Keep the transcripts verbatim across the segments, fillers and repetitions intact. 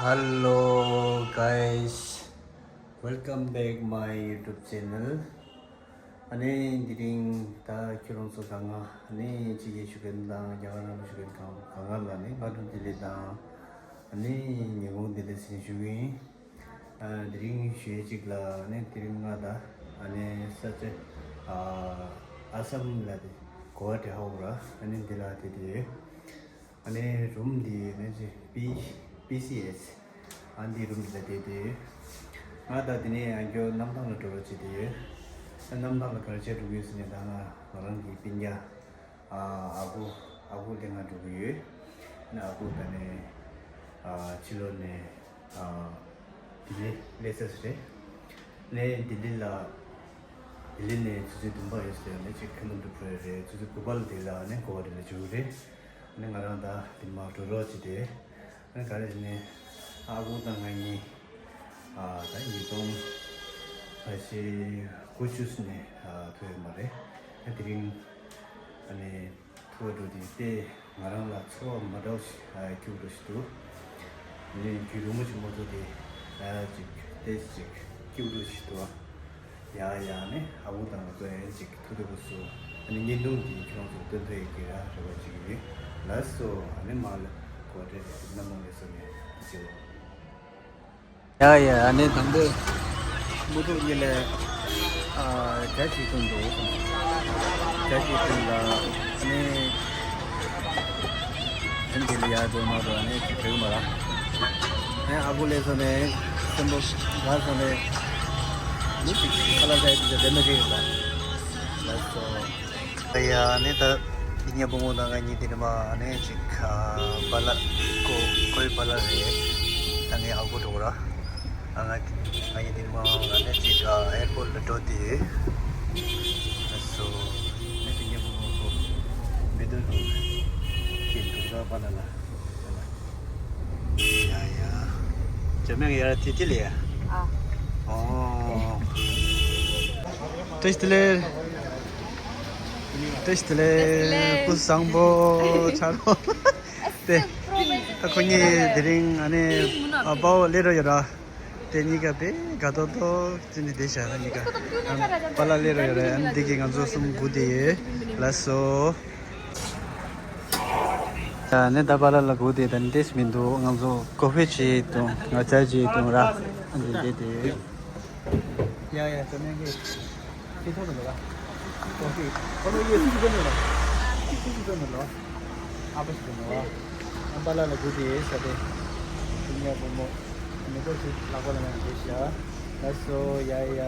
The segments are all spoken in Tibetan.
Hello guys, welcome back my YouTube channel. ཨ་ནི་དེ་རིང་ད་ཁྱེད་རང་ཚོ་ག་ང་ཨ་ནི་ཅི་གེ་ཞུ་མཁན་དང་རྒྱ་གར་ནང་ལ་ཞུ་མཁན་གང་ག་ང་ལ་ནི་སྔ་དྲོ་བདེ་ལེགས་དང་ཨ་ནི་ཉིན་གུང་བདེ་ལེགས་ཟེར་ནས་ཞུ་གི་ཡིན། ཨ་དེ་རིང་ཞུ་ཡས་གཅིག་ལ་ཨ་ནི་དེ་རིང་ང་ད་ཨ་ནི་ས་ཆ་ཨ་ཨ་སམ་ལ་དེ་གོ་བ་དེ་ཧོག་ར་ཨ་ནི་འདི་ལ་དེ་དེ། ཨ་ནི་རུམ་འདི་ནི་ཅི་པི་པི་སི་ཨེས། ཨ་འདི་རུམ་འདི་ལ་བསྡད་དེ། ང་ད་དེ་ནས་ཨ་མགྱོགས་གནམ་ཐང་ལ་འགྲོ་རོགས་བྱེད་དེ་ཡོད། གནམ་ཐང་ལ་ག་རེ་བྱེད་འགྲོ་གི་ཡོད་ཟེར་ནས་ད་ང་ང་རང་གི་སྤུན་ཀྱག་ཨ་ཨ་ཁུ་ཨ་ཁུ་དེ་ང་འགྲོ་གི་ཡོད། ཨ་ནི་ཨ་ཁུ་ད་ནས་ཨ་ཕྱི་ལོགས་ནས་ཨ་ལྡི་ལི་སླེབས་ས་རེད། ནས་ལྡི་ལི་ལ་ལྡི་ལི་ནས་ཆུ་ཚོད་བདུན་པ་ཡོད་ཟེར་ནས་ཅིག་ཁ་ནང་དུ་འགྲོ་ཡོད་རེད། ཆུ་ཚོད་དགུ་པ་ལ་དེ་ལ་ནས་གོ་བ་དེ་ལ་འབྱོར་རེད། ནས་ང་རང་ད་དེ་མ་འགྲོ་རོགས་བྱེད་དེ། ནས་ག་རེ་ནས་ཨ་ཁུ་དང་ང་གཉིས་ཨ་ད་ཉིས་སྟོང་ཕལ་ཆེར་དགུ་བཅུ་ནས་ཨ་ཐུག་ཡོད་མ་རེད། ནས་དེ་རིང་ཨ་ནས་ཐུག་འགྲོ་དེ་ཏེ་ང་རང་ལ་ཚོར་བ་མ་འདྲ་བ་ཞིག་ཨ་སྐྱུག་འགྲོ་ཞིག་འདུག་ནས་རྒྱུན་རིང་མོ་ཞིག་མ་ཐུག་དེ་ཨ་ཅིག་ཏེ་ཅིག་སྐྱུག་འགྲོ་ཞིག་འདུག་ཡ་ཡ་ནི་ཨ་བུ་དང་ང་ཚོ་ཡན་ཅིག་ཐུག་དུས་སྐབས་སུ་ཨ་ནི་བརྙན་ཐུང་འདི་ཁྱོད་རང་ཚོར་སྟོན་ཐུབ་ཡོད་ཀྱི་ར་རེ་བ་ཅིག་ཡོད། ལགས་སོ། ཨ་ནི་མ་ལ་གོ་སྤྲད་རྣམ་མང་ལས་སོ་ནས་ཟེར་བ། ཡ་ཡ། ཨ་ནི་དང་པོ་མུ་ཏུ་གཉིས་ལས་ཨ་ཇ་ཅིག་བཏུང་འདུག་ཇ་ཅིག་བཏུང་ལ་ཨ་ནི་ཨ་ནི་དེ་ལ་ཡར་འགྲོ་མར་འགྲོ་ཨ་ནི་ཅིག་བྲེལ་མ་ར། ཨ་ནི་ཨ་ཁུ་ལས་སོང་ནས་སེམས་པ་དགའ་སོང་ནས་མི་ཅིག་ཁ་ལག་ཟ་ཡི་དེ་ཚོ་དེ་མ་བྱེད་ཡོད་པ། ལགས་སོ། ཡ་ནི་ད་དེ་ཉ་བུ་མོ་དང་ང་གཉིས་དེ་ནི་མ་ནི་ཅིག་ཨ་པ་ལ་ཀོ་ཀོའི་པ་ལ་རེད། ད་ངའི་ཨ་ཁུ་འགྲོ་ར། ཨ་ང་ང་གཉིས་དེ་ནི་མ་ང་ནི་ཅིག་ཨ་ཨེར་པོར་ལ་འགྲོ་དེ། ལགས་སོ། ནི་དེ་ཉ་བུ་མོ་ཀོ་མི་དུ་རུ་ཅིག་འགྲོ་ར་པ་ལ་ལ། ཡ་ཡ། ཇ་མེད་ཡ་ཏི་ཏི་ལ་ཡ། ཨ། ཨོ། བཀྲ་ཤིས་བདེ་ལེགས། བཀྲ་ཤིས་བདེ་ལེགས། སྐུ་གཟུགས་བཟང་པོ་ཆགས་རོགས། ཏེ། ད་ཁོ་གཉིས་དེ་རིང་ཨ་ནི་ཨ་པའོ་ལེ་རོ་ཡོད་ར། ཏེ་གཉིས་ཀ་དཔེ་དགའ་ཏོག་ཏོ་ཅི་ནི་བསྡད་བཞག་ན་གཉིས་ཀ། པ་ལ་ལེ་རོ་ཡོད་ར། ཨ་ནི་འདི་གི་ང་ཚོ་གསུམ་སྒུག་བསྡད་ཡོད། ལགས་སོ། ཡ་ནི་ད་པ་ལ་ལ་སྒུག་བསྡད་ད་ནི་ཏེས་མི་འདུག་ང་ཚོ་ཀོ་ཧྥེ་ཅིག་བཏུང་ང་ཇ་ཅིག་བཏུང་ར། ཨ་ནི་བསྡད་དེ། ཡ་ཡ་ཇོ་ནན་གི་ཁྱེད་ཚོ་ནི་ལ་ཀོ་ཧྥེ་ཁོ་ལོ་ཡེ་སུ་ཟེར་ནི་ལ་སུ་ཟེར་ནི་ལ་ཨ་པ་ཞིག་ནི་ལ་ཨ་པ་ལ་ལ་སྒུག་བསྡད་ས་དེ་ཁྱེད་ཉ་བུ་མོ། མི་ཁོ་ཞིག་ལག་པ་ལ་ཡང་བྱས་ཤག་ལགས་སོ། ཡ་ཡ། ཡ་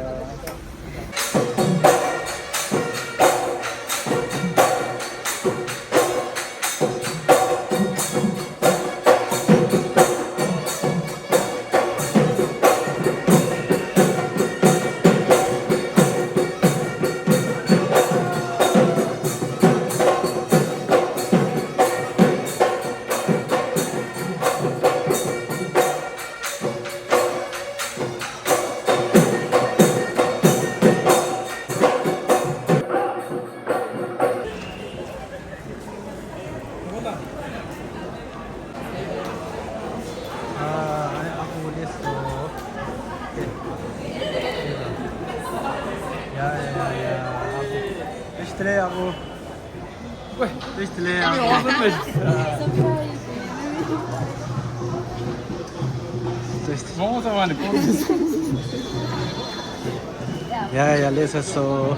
ཡ་ལེ་ས་སོ།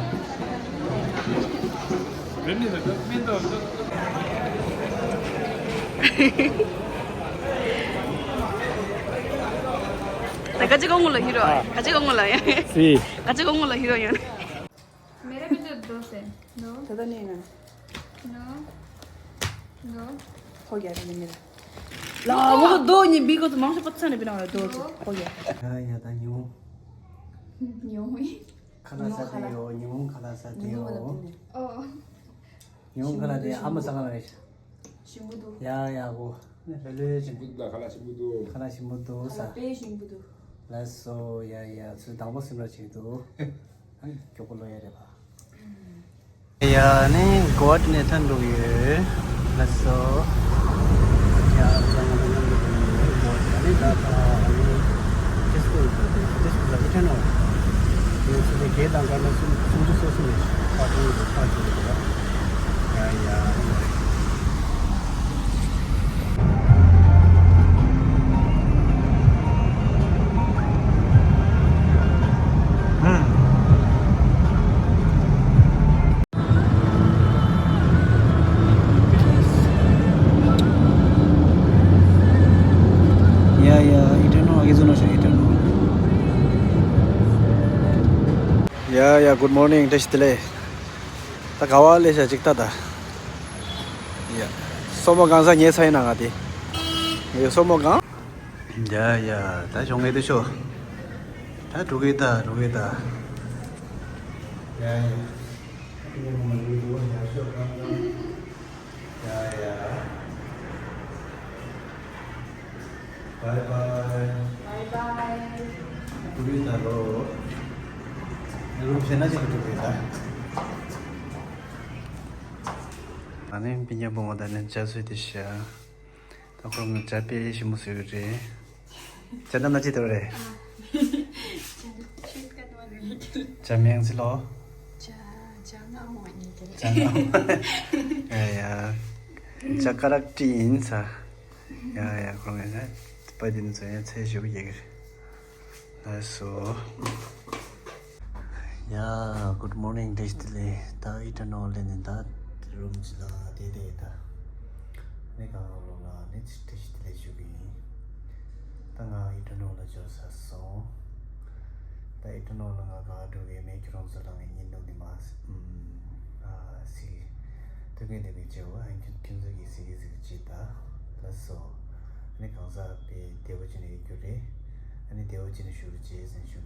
ད་ག་ཅི་གོང་ལ་ཧི་རོ། ག་ཅི་གོང་ལ་ཡ། སི། ག་ཅི་གོང་ལ་ཧི་རོ་ཡ། मेरा भी तो दोस्त है। दो। दादा नहीं है ना। दो। दो। हो गया था मेरा। ला, वो दो नहीं, बीको तो मांग से पत्ता नहीं बिना वाला, दो। दो। हो गया। ཡ་ཡ་ད་ཉི་ཧོང་། ཉི་ཧོང་། ཁ་ལག་ཟ་དེ་ཡོད། ཉི་ཧོང་ཁ་ལག་ཟ་དེ་ཡོད། ཨོ། ཉི་ཧོང་ཁ་ལག་དེ་ཨ་མ་ཟ་ག་ལ་རེད། ཞིམ་པོ་འདུག་ཡ་ཡ་གོ། ལོས་ལོས་ཞིམ་པོ་འདུག་ཁ་ལག་ཞིམ་པོ་འདུག་ཁ་ལག་ཞིམ་པོ་འདུག་ས། ཁ་ལག་དཔེ་ཞིམ་པོ་འདུག་ལགས་སོ། ཡ་ཡ་ཚུལ་དང་པོ་སེམས་ར་ཆེ་འདུག་ཨ་ནི་མགྱོགས་པོ་ལོ་ཡ་རེད་པ། ཡ་ནི་གོ་ཨ་ནས་ཐོན་འགྲོ་གི་ཡོད། ལགས་སོ། ཡ་ད་ང་ཚོ་མཉམ་དུ་འགྲོ་གི་ཡོད། གོ་ཨ། ད་ད་ཨ་ནི་ཏེ་སི་པུར་དང་ཏེ་སི་པུར་ལ་ཨི་ཐན་ནོ་ཡིན་ཚུལ་དེ་བརྒྱད་དང་སྐར་མ་སུམ་སུམ་ཅུ་སོ་གསུམ་ནས་ཕར་གཏོང་གི་འདུག་ཕར་བྱེད་ཀྱི་འདུག་ཡ་ཡ། ཡ་ཡ། ཨི་ཐན་ནོ་ཨ་གི་ཟུ་ནོ་ཤ་ཨི་ཐན་ནོ། ཡ་ཡ། Good morning. བཀྲ་ཤིས་བདེ་ལེགས། ད་ག་བ་ལས་ཤ་ཅིག་ད་ད། ཡ། སོ་མོ་གང་ས་ཉེ་ས་ཡིན་ན་ང་དེ། ཡ་སོ་མོ་གང་། ཡ་ཡ། ད་ཞོགས་ངེས་དུ་ཤོ། ད་འགྲོ་གི་ད་འགྲོ་གི་ད། ཡ་ཡ། ཡ་ཡ། Bye bye. Bye bye. འགྲོ་གི་ད་ལོ། རུམ་ཕྱེ་ན་ཅིག་འགྲོ་གི་ད། ཨ་ནི་པི་ཉ་བུ་མོ་ད་ནི་ཇ་བཟོས་ཏེ་ཤ། ད་ཁོ་ང་ཇ་དཔེ་ཞིམ་པོ་བཟོས་ཡོད་རེད། ཇ་ནང་ན་ཅི་འདུག་རེད། ཇ་མིང་ཚི་ལོ། ཇ་ཇ་ང་མོ་ཉི་གེ། ཇ་ང་མོ། ཡ་ཡ། ཇ་ཀ་རག་ཏི་ཡིན་ས། ཡ་ཡ། ཁོ་ང་ན་པ་དེ་ནི་ཚོ་ཡ་ཚད་ཞིབ་ཡེ་གི་རེད། ལགས་སོ། ཡ། Good morning. བཀྲ་ཤིས་བདེ་ལེགས། ད་ཨི་ཐན་ནོ་ལ་ནི་ད་རུམ་ཅིག་ལ་བསྡད་བསྡད་ད། ནི་གང་ལོ་ལ་ནི་བཀྲ་ཤིས་བདེ་ལེགས་ཞུ་གི་ཡིན། ད་ང་ཨི་ཐན་ནོ་ལ་འབྱོར་ཚར་སོང་། ད་ཨི་ཐན་ནོ་ལ་ང་ག་འགྲོ་གི་མེད། ཁྱོད་རང་ཚོ་ལ་ངའི་བརྙན་ཐུང་འདི་མ་ཟིན། ཨ་ཟིག་ཐུག་གི་འདུག་གི་བྱེད་བ། ཨ་ཁྱོད་ཁྱོད་ཚོ་གི་ཟིག་གི་ཟིག་བྱེད་ད། ལགས་སོ། ནི་གང་ཟག་དཔེ་བདེ་བོ་ཅིག་ནས་ཡོད་རྒྱུ་རེད། ཨ་ནི་བདེ་བོ་ཅིག་ནས་བཞུགས་རོགས་བྱེད་ཟེར་ཞུ།